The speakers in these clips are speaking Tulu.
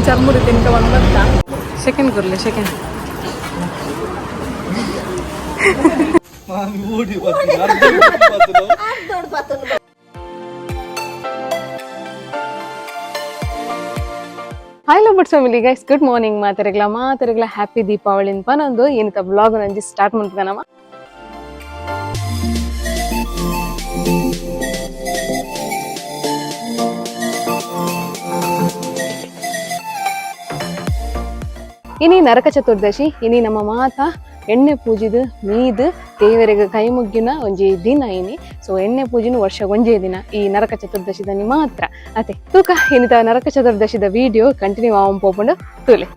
ಚರ್ಮುರಿ ತಿನ್ಕ ಒಂದು ಬತ್ತ ಸೆಕೆಂಡ್ ಕೊರ್ಲೆ second. Hi love birds family, guys, good morning. ಮಾತೆರೆಗ್ಲ ಮಾತೆರೆಗ್ಲ happy Deepavali ಪನೊಂದು ಏನಿತ ಬ್ಲಾಗ್ ನಂಜಿ ಸ್ಟಾರ್ಟ್ ಮಾಡ್ತದೆ ನಮ್ಮ. ಇನಿ ನರಕ ಚತುರ್ದಶಿ. ಇನಿ ನಮ್ಮ ಮಾತಾ ಎಣ್ಣೆ ಪೂಜಿದು ಮೀದು ದೇವರಿಗೆ ಕೈ ಮುಗ್ಗಿನ ಒಂಜಿ ದಿನ ಇನಿ. ಸೊ ಎಣ್ಣೆ ಪೂಜಿನ ವರ್ಷ ಒಂಜೇ ದಿನ, ಈ ನರಕ ಚತುರ್ದಶಿದಲ್ಲಿ ಮಾತ್ರ ಅತೆ. ತೂಕ ಇನಿತ ನರಕ ಚತುರ್ದಶಿದ ವಿಡಿಯೋ ಕಂಟಿನ್ಯೂ ಆವಂ ಪೋಪುಂಡು, ತೂಲೆ.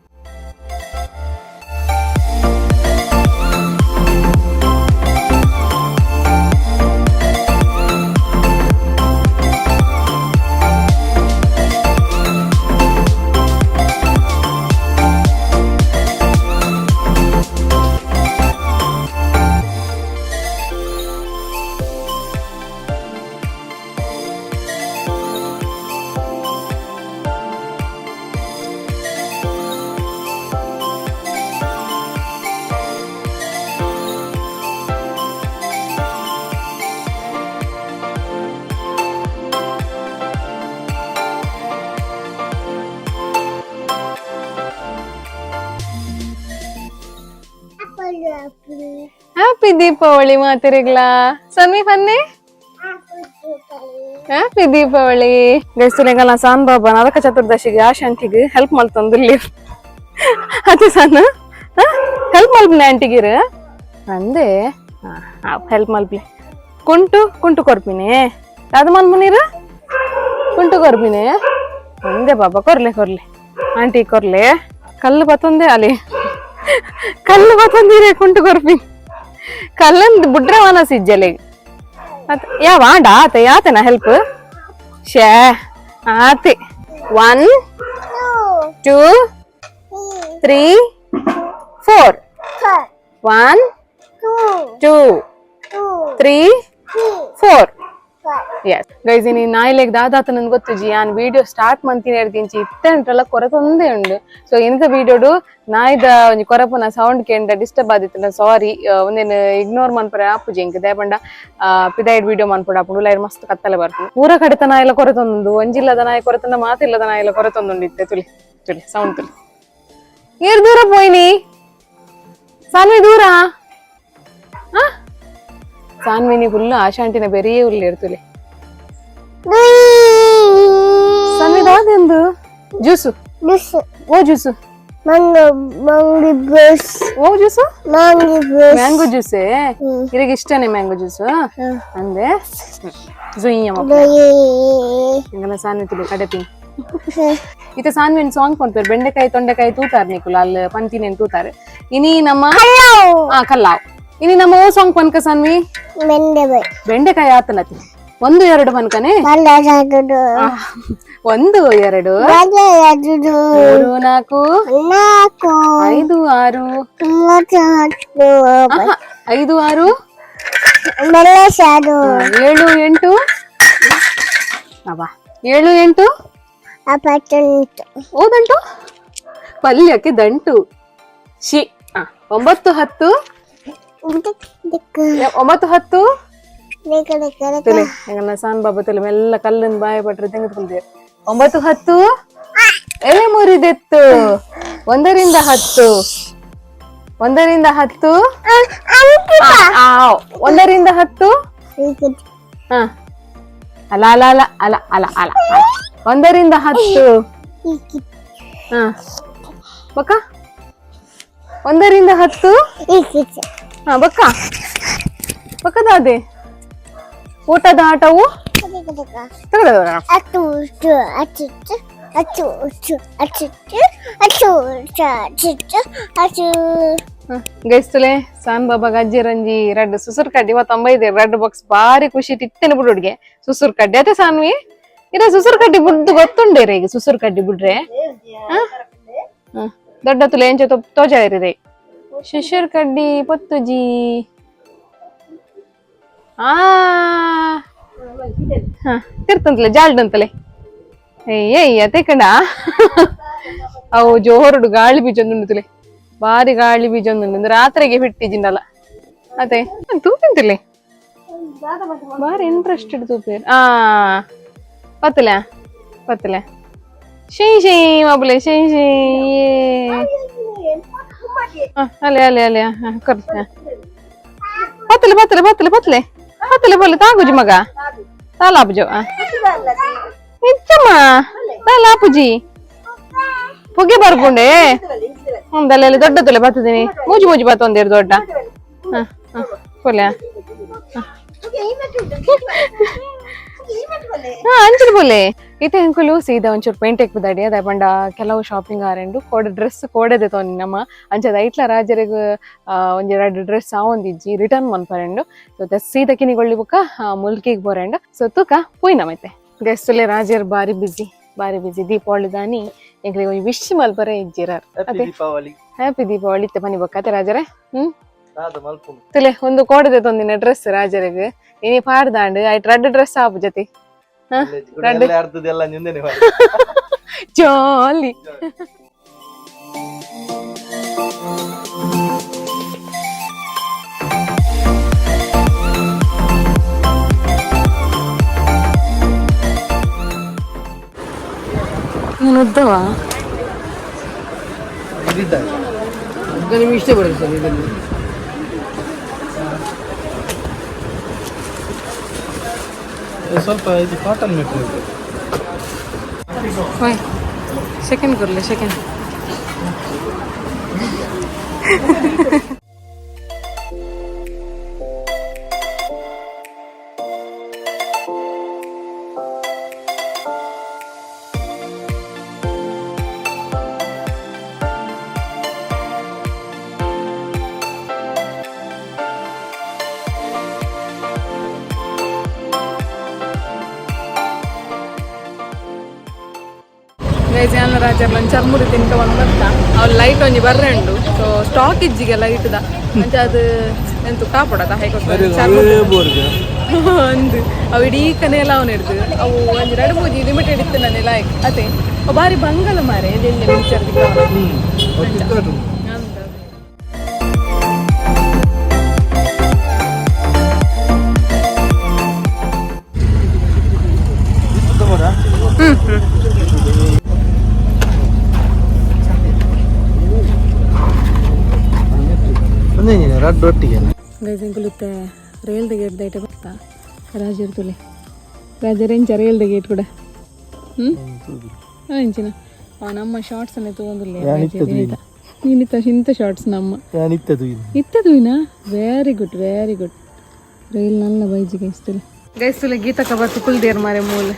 ಹ್ಯಾಪಿ ದೀಪಾವಳಿ ಮಾತೆರೆಗ್ಲಾ. Sanvi funny, happy Deepavali. ಗೈಸುಲೆಗಲ್ಲ ಸಾನ್ ಬಾಬಾ ನರಕ ಚತುರ್ದಶಿಗೆ ಆಶಾಂತಿಗೆ ಹೆಲ್ಪ್ ಮಲ್ತೊಂದಿಲ್ಲಿ ಅದೇ. ಸಣ್ಣ ಹೆಲ್ಪ್ ಮಲ್ಪನೆ ಆಂಟಿಗಿರು ಅಂದೆ. ಹೆಲ್ಪ್ ಮಲ್ಪಿ. ಕುಂಟು ಕುಂಟು ಕೊರ್ಪಿನಿ ಅದು ಮನ್ಮುನೀರು ಕುಂಟು ಕೊರ್ಪಿನಿ ಒಂದೇ. ಬಾಬಾ ಕೊರ್ಲೆ ಕೊರ್ಲೆ, ಆಂಟಿ ಕೊರ್ಲೆ. ಕಲ್ಲು ಬತ್ತೊಂದೆ ಅಲ್ಲಿ, ಕಲ್ಲು ಬತ್ತೊಂದಿರೆ. ಕುಂಟು ಕೊರ್ಪಿ ಕಲ್ಲಂದ್ ಬುಡ್ರೆ ವಾನಸ್ ಇಜ್ಜಲೆ ಯಾವ ಆಂಡ ಆತ ಯಾತನ ಹೆಲ್ಪ್. ಶೇ ಆತಿ. 1, 2, 3, 4. 1, 2, 3, 4. ಎಸ್ ಗೈಸ್, ಇನಿ ನಾಯಿಲೆಗ್ ದಾದಾತ ನನ್ಗೆ ಗೊತ್ತುಜಿ. ಯಾನ್ ವಿಡಿಯೋ ಸ್ಟಾರ್ಟ್ ಮಂತಿನ ಹೇಳ್ದಿಂಚಿ ಇತ್ತೆ ಉಂಟಲ್ಲ, ಕೊರತೊಂದೇ ಉಂಡು. ಸೊ ಎಂತ ವಿಡಿಯೋಡು ನಾಯ್ದ ಒಂಜಿ ಕೊರಪುನ ಸೌಂಡ್ ಕೇಂಡ ಡಿಸ್ಟರ್ಬ್ ಆದಿತ್ತು, ಸಾರಿ. ಒಂದೇನು ಇಗ್ನೋರ್ ಮನ್ಪರೆ ಆಪುಜಿ ಎಂಕ್, ದೇಪಂಡ ಪಿದಾಯ್ಡ್ ವಿಡಿಯೋ ಮನ್ಪುಡ ಆಪುಂಡು. ಲೈರ್ ಮಸ್ತ್ ಕತ್ತಲೆ ಬರ್ಪುಂಡು. ಪೂರ ಕಡೆತ ನಾಯಿಲ ಕೊರತೊಂದು, ಒಂಜಿಲ್ಲದ ನಾಯಿ ಕೊರತಂದ, ಮಾತಿಲ್ಲದ ನಾಯಿಲ ಕೊರತೊಂದುಂಡು ಇತ್ತೆ. ತುಲಿ ತುಲಿ, ಸೌಂಡ್ ತುಲಿ. ಏರ್ ದೂರ ಪೋಯಿನಿ ಸಾನ್ವಿ? ದೂರ ಸಾನ್ವಿನಿ ಫುಲ್ ಆಶಾಂಟಿನ ಬೆರಿಯೇ ಉಲ್ಲೇರ್. ತುಲಿ ಸಾನ್ವಿ, ದಾದೆಂದು juice? ಓ juice? Mango, mango juice. ಓ juice? Mango juice. Mango juice. ಇರಗೆ ಇಷ್ಟನೇ ಮ್ಯಾಂಗೋ ಜ್ಯೂಸ್ ಅಂದೆ. ಇಂಗನ ಸಾನ್ವಿ ತುಲಿ ಕಡೆಪಿನ್ ಇತ್ತೆ. ಸಾನ್ವಿನ್ ಸಾಂಗ್ ಪನ್ಪೇರು. ಬೆಂಡೆಕಾಯಿ ತೊಂಡೆಕಾಯಿ ತೂತಾರ್ ನಿಕುಲು, ಅಲ್ಲಿ ಪಂತಿನೇನ್ ತೂತಾರೆ. ಇನಿ ನಮ್ಮ ಆ ಕಲ್ಲಾವ್. ಇನಿ ನಮ್ಮ ಓ ಸಾಂಗ್ ಪನ್ಕ ಸಾನ್ವಿ. ಬೆಂಡೆಕಾಯಿ. ಬೆಂಡೆಕಾಯಿ ಆತನತಿ. ಒಂದು ಎರಡು ಪನ್ಕನೆ. ಒಂದು ಎರಡು, ಮೂರು ನಾಲ್ಕು, ನಾಲ್ಕು, ಐದು ಆರು, ಆಹಾ, ಐದು ಆರು, ಸಾರು, ಏಳು ಎಂಟು, ಅವ ಏಳು ಎಂಟು, ಓ ದಂಟು, ಪಲ್ಯಕ್ಕೆ ದಂಟು she. ಒಂಬತ್ತು ಹತ್ತು, ಒಂಬತ್ತು ಹತ್ತು. ತುಲೆ ಹೆಂಗನ್ನ ಸಾನ್ ಬಾಬಾ ತುಲೆ, ಮೆಲ್ಲ ಕಲ್ಲನ್ ಬಾಯ ಪಟ್ರೆ ತೆಗೆದುಕೊಳ್ತೀವಿ. ಒಂಬತ್ತು ಹತ್ತು, ಎಲೆ ಮುರಿದೆತ್ತು. ಒಂದರಿಂದ ಹತ್ತು, ಒಂದರಿಂದ ಹತ್ತು, ಒಂದರಿಂದ ಹತ್ತು. ಹ ಅಲ್ಲ ಅಲ್ಲ ಅಲ್ಲ ಅಲ್ಲ ಅಲ್ಲ ಅಲ್ಲ ಅಲ್ಲ. ಒಂದರಿಂದ ಹತ್ತು. ಹ ಬಕ್ಕ, ಒಂದರಿಂದ ಹತ್ತು. ಹಾ ಬಕ್ಕ, ಬಕ್ಕದ ಅದೇ ಊಟದ ಆಟವು. ಗೈಸ್ತುಲೆ, ಸಾನ್ ಬಾಬಾ ಗಜ್ಜಿ ರಂಜಿ ರಡ್ಡು ಸುಸುರ್ ಕಡ್ಡಿ ಇವತ್ತೊಂಬೈದೆ. ರೆಡ್ ಬಾಕ್ಸ್ ಬಾರಿ ಖುಷಿ ಇತ್ತೇನೆ ಬಿಡು ಹುಡುಗೆ. ಸುಸುರ್ ಕಡ್ಡಿ ಅದೇ ಸಾನ್ವಿ? ಇರ ಸುಸುರ್ ಕಡ್ಡಿ ಬುಡ್ದು ಗೊತ್ತುಂಡೆ ಈಗ. ಸುಸುರ್ ಕಡ್ಡಿ ಬಿಡ್ರೆ ದೊಡ್ಡ ತುಲೆ ಎಂಚ ತೋಜಾಯಿರಿ. ಸುಸುರ್ ಕಡ್ಡಿ ಪೊತ್ತುಜಿ. ಆ ಹಾ ತಿರ್ತಂತಲೆ ಜಾಲ್ಡಂತಲೆ. ಅಯ್ಯ ಅತ್ತೆ ಕಣ, ಅವು ಜೋರುಡು ಗಾಳಿ ಬೀಜೊಂದುಂಡು. ಬಾರಿ ಗಾಳಿ ಬೀಜೊಂದುಂಡು. ರಾತ್ರಿಗೆ ಬಿಟ್ಟಿಜಿಂಡಲ ಅದೇ ತೂಪಿಂತಲೆ. ಬಾರಿ ಇಂಟ್ರೆಸ್ಟೆಡ್ ತೂಪೇರ್. ಆ ಪತ್ತಲೆ ಪತ್ತಲೆ. ಶೈ ಶೈ ಮಬಲೆ ಶೈ ಶೈ. ಅಲೆ ಅಲೆ ಅಲೆ. ಕೊರ್ ಪತ್ತಲೆ ಪತ್ತಲೆ ಪತ್ತಲೆ ಪತ್ತಲೆ ಪತ್ತಲೆ ಪೊಲೆ. ತಾಗುಜಿ ಮಗ, ತಾಲಾಪುಜು ನಿಚ್ಚಮ್ಮ, ತಾಲಾಪುಜಿ. ಪುಗೆ ಬರ್ಪುಂಡೆ ಒಂದಲ್ಲ. ದೊಡ್ಡ ತೊಲೆ ಬತ್ತದೀನಿ. ಮೂಜಿ ಮೂಜಿ ಬತ್ತ ಒಂದೇರು ದೊಡ್ಡ. ಹ ಹ ಪೊಲೆ. ಹಾ, ಅಂಚಿನ ಪೊಲೆ ಇತ್ತೆ ಎಂಕುಲು ಸೀದಾ ಒಂಚೂರು ಪೇಂಟ್ ಎಕ್ಪುದಾಡಿ. ಅದೇ ಪಂಡ ಕೆಲವು ಶಾಪಿಂಗ್ ಆರೆಂಡು. ಕೋಡೆ ಡ್ರೆಸ್ ಕೋಡೆದೆ ತೋನಿ ನಮ್ಮ. ಅಂಚದ ಐಟ್ಲ ರಾಜರಿಗ್ ಒಂಜಿ ರಡ್ಡ್ ಡ್ರೆಸ್ ಆವೊಂದಿಜ್ಜಿ, ರಿಟರ್ನ್ ಮನ್ಪರೆಂಡು. ಸೊ ಸೀದಾ ಕಿನಿಗೊಳ್ಳಿ ಬೊಕ್ಕ ಮುಲ್ಕಿಗ್ ಬೋರೆಂಡು. ಸೊ ತೂಕ ಪೋಯಿನ ಮತ್ತೆ ಗೆಸ್ತುಲೆ. ರಾಜರ್ ಬಾರಿ ಬಿಸಿ, ಬಾರಿ ಬಿಸಿ. ದೀಪಾವಳಿ ದಾನಿ ಎಂಕ್ಲೆಗ್ ಒಂಜಿ ವಿಶ್ ಮಲ್ಪರೆ ಇಜ್ಜಿರಾರ್. ಹ್ಯಾಪಿ ದೀಪಾವಳಿ. ಹ್ಯಾಪಿ ದೀಪಾವಳಿ ಇತ್ತೆ ಪನಿ ಬೊಕ್ಕ ಅತ್ತೆ ರಾಜರೇ? ಹ್ಮ್. ದಾದ ಮಲ್ಪುನು? ತುಲೆ, ಒಂದು ಕೋಡೆದೆ ತೊಂದಿನ ಡ್ರೆಸ್ ರಾಜರಿಗ್. ಇನಿ ಪಾಡ್ದಾಂಡ್ ಐಟ್ ರಡ್ಡ್ ಡ್ರೆಸ್ ಆಪು ಜೊತೆ. ಎಲ್ಲ ಅರ್ಧದೆಲ್ಲ ನಿಂದೆನೆ. ಜಾಲಿ. ನೀನು ಉದ್ದವಾ? ನಿಮ್ಗೆ ಇಷ್ಟ ಬರುತ್ತೆ ಸರ್ ಇದರಲ್ಲಿ. ಸ್ವಲ್ಪ ಇದು ಕಾಟನ್ ಮೆಟೀರಿಯಲ್. ಹೋಯ್, ಸೆಕೆಂಡ್ ಕೊರ್ಲೆ ಸೆಕೆಂಡ್. ಗೈಸ್, ಯಾನ ರಾಜರ್ಲ ಒಂಜಿ ಚರ್ಮುರಿ ತಿನ್ಕ ಬಂದು ಬರ್ತಾ. ಅವ್ರು ಲೈಟ್ ಒಂಜಿ ಬರ್ರೆ ಉಂಡು. ಸೊ ಸ್ಟಾಕ್ ಇಜ್ಜಿಗೆ ಲೈಟ್ದ. ಅಂಚ ಅದು ಎಂತು ಕಾಪಡದ ಹೈಕೋಸ್ಕರ ಚರ್ಮುರಿ ಅಂದು ಅವು ಇಡೀ ಕನೆಲ್ಲ ಅವನು ಹಿಡ್ದು. ಅವು ಒಂಜಿ ರಡು ಮೂಜಿ ಲಿಮಿಟೆಡ್ ಇತ್ತು ನನ್ನ ಲೈಕ್ ಅದೇ. ಅವು ಬಾರಿ ಬಂಗಲ ಮಾರೆ ಎಲ್ಲಿ ಪಿಕ್ಚರ್. ಹ್ಮ್ ಹ್ಮ್. ರಡ್ಡು ಒಟ್ಟಿಗೆ. ಗೈಸ್, ಎಂಕುಲುತ್ತೆ ರೈಲ್ದ ಗೇಟ್ ದೈಟ ಬರ್ತಾ. ರಾಜರ್ ತುಲೆ, ರಾಜರ್ ಎಂಚ ರೈಲ್ದ ಗೇಟ್ ಕೂಡ? ಹ್ಮ್, ಎಂಚಿನ ಅವ ನಮ್ಮ ಶಾರ್ಟ್ಸ್ ಅನ್ನೇ ತಗೊಂಡಿಲ್ಲ ನೀನಿತ್ತ ಇಂಥ ಶಾರ್ಟ್ಸ್ ನಮ್ಮ. ಇತ್ತದು. ಇತ್ತದುವಿನ. Very good, very good. ರೈಲ್ ನಲ್ಲ ಬೈಜಿ ಗೈಸ್. ತುಲೆ ಗೈಸ್, ತುಲೆ ಗೀತಕ್ಕ ಬತ್ತು ಕುಲ್ದೇರ್ ಮಾರೆ ಮೂಲ.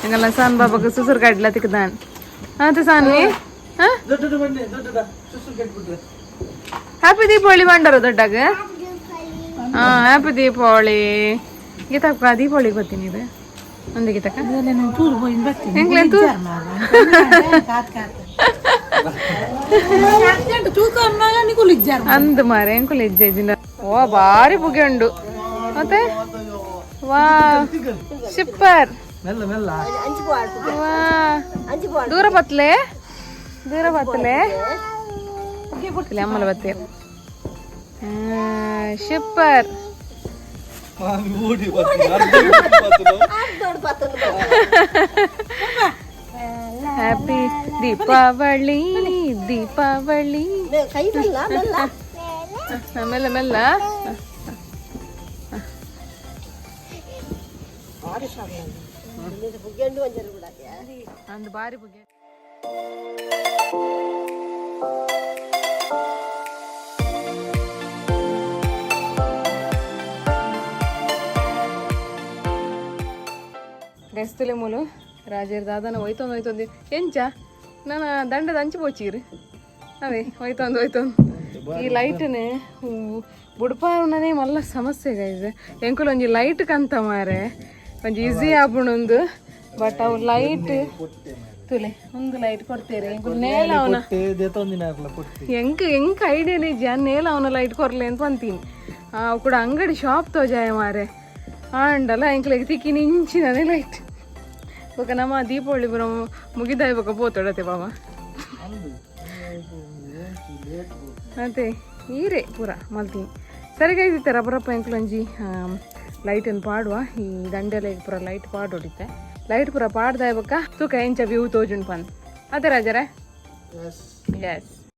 ಎಂಗಲ್ಲ ಸಾನ್ ಬಾಬಾಗ ಸುಸುರು ಗಾಡ್ಲ ತಿಕ್ಕದಾನ್ ಆತ ಸಾನ್ವಿ. ದೊಡ್ಡ ಬನ್ನಿ, ದೊಡ್ಡ ಸುಸು ಕಟ್ಬಿಟ್ರೆ. ಹ್ಯಾಪಿ ದೀಪಾವಳಿ ಬಂಡಾರ ದೊಡ್ಡಾಗ. ಹಾ, ಹ್ಯಾಪಿ ದೀಪಾವಳಿ ಗೀತಕ್ಕ. ದೀಪಾವಳಿ ಗೊತ್ತೀನಿ ಇದು ಒಂದು ಗೀತಕ್ಕ. ಎಂಕ್ಲೆನ್ ತೂರ್ ಅಂದ್ ಮಾರೆ. ಎಂಕುಲು ಹೆಜ್ಜೆ ಹೆಜ್ಜಿನ. ಓ, ಬಾರಿ ಪುಗೆ ಉಂಡು ಮತ್ತೆ. ವಾ, ಶಿಪ್ಪರ್. ಮೆಲ್ಲ ಮೆಲ್ಲ. ವಾ, ದೂರ ಬತ್ಲೆ, ದೂರ ಬತ್ಲೆ. ಅಮ್ಮಲ ಬತ್ತೆ ಶಿಪ್ಪರ್. ಮಾಮಿ ಓಡಿ ಬರ್ತೀನಿ. ಹ್ಯಾಪಿ ದೀಪಾವಳಿ, ದೀಪಾವಳಿ. ಕೈ ಮೆಲ್ಲ ಮೆಲ್ಲ. ಮೆಲ್ಲ ಮೆಲ್ಲ. ಅಂದ್ ಬಾರಿ ಬುಗೆ. ಗಸ್ತುಲೆ ಮೂಲು ರಾಜೇರ್ ದಾದನ ಹೋಯ್ತೊಂದು ಹೋಯ್ತೊಂದು. ಎಂಚ ನಾನು ದಂಡದ ಅಂಚು ಪೋಚೀರು. ಅದೇ ಹೋಯ್ತೊಂದು ಹೋಯ್ತೊಂದು. ಈ ಲೈಟ್ನೆ ಬುಡ್ಪಾರುನನೇ ಮಲ್ಲ ಸಮಸ್ಯೆ ಗೈಸ್. ಎಂಕುಲು ಒಂಜಿ ಲೈಟ್ ಕಂತ ಮಾರೆ, ಒಂಜಿ ಈಸಿ ಆಪುಂಡು. ಬಟ್ ಅವು ಲೈಟ್ ತುಲೆ, ಒಂದು ಲೈಟ್ ಕೊಡ್ತೇರೆ ಎಂಕುಲು ನೇಲ ಅವನ. ಎಂಕ್ ಎಂಕ್ ಐಡಿಯಾ ನಿಜ. ನೇಲ ಅವನ ಲೈಟ್ ಕೊರ್ಲೆ ಅಂತ ಅಂತೀನಿ. ಅವು ಕೂಡ ಅಂಗಡಿ ಶಾಪ್ ತೋಜಾಯ ಮಾರೆ. ಆಂಡಲ ಎಂಕ್ಲೆಗ್ ತಿಕ್ಕಿನ ಇಂಚಿನನೇ ಲೈಟ್. ಬೊಕ ನಮ್ಮ ದೀಪಾವಳಿ ಪೂರ ಮುಗಿದಾಯ್ ಬೊಕ ಪೋತೊಡತೆ ಬಾವ. ಅದೇ ಈರೇ ಪೂರ ಮಲ್ತೀನಿ. ಸರಿಗ ಇತ್ತೆ ರಬ್ಬರಪ್ಪ ಎಂಕ್ಲೊಂಜಿ ಲೈಟನ್ನು ಪಾಡುವ. ಈ ದಂಡೆಲ ಪೂರ ಲೈಟ್ ಪಾಡೊಡಿತ್ತೆ. ಲೈಟ್ ಪೂರ ಪಾಡ್ದಾಯ್ ಬೊಕ್ಕ ತೂಕ ಎಂಚ ವ್ಯೂ ತೋಜುಂಡು ಪಂದ್. ಅದೇ ರಾಜರೇ? ಎಸ್.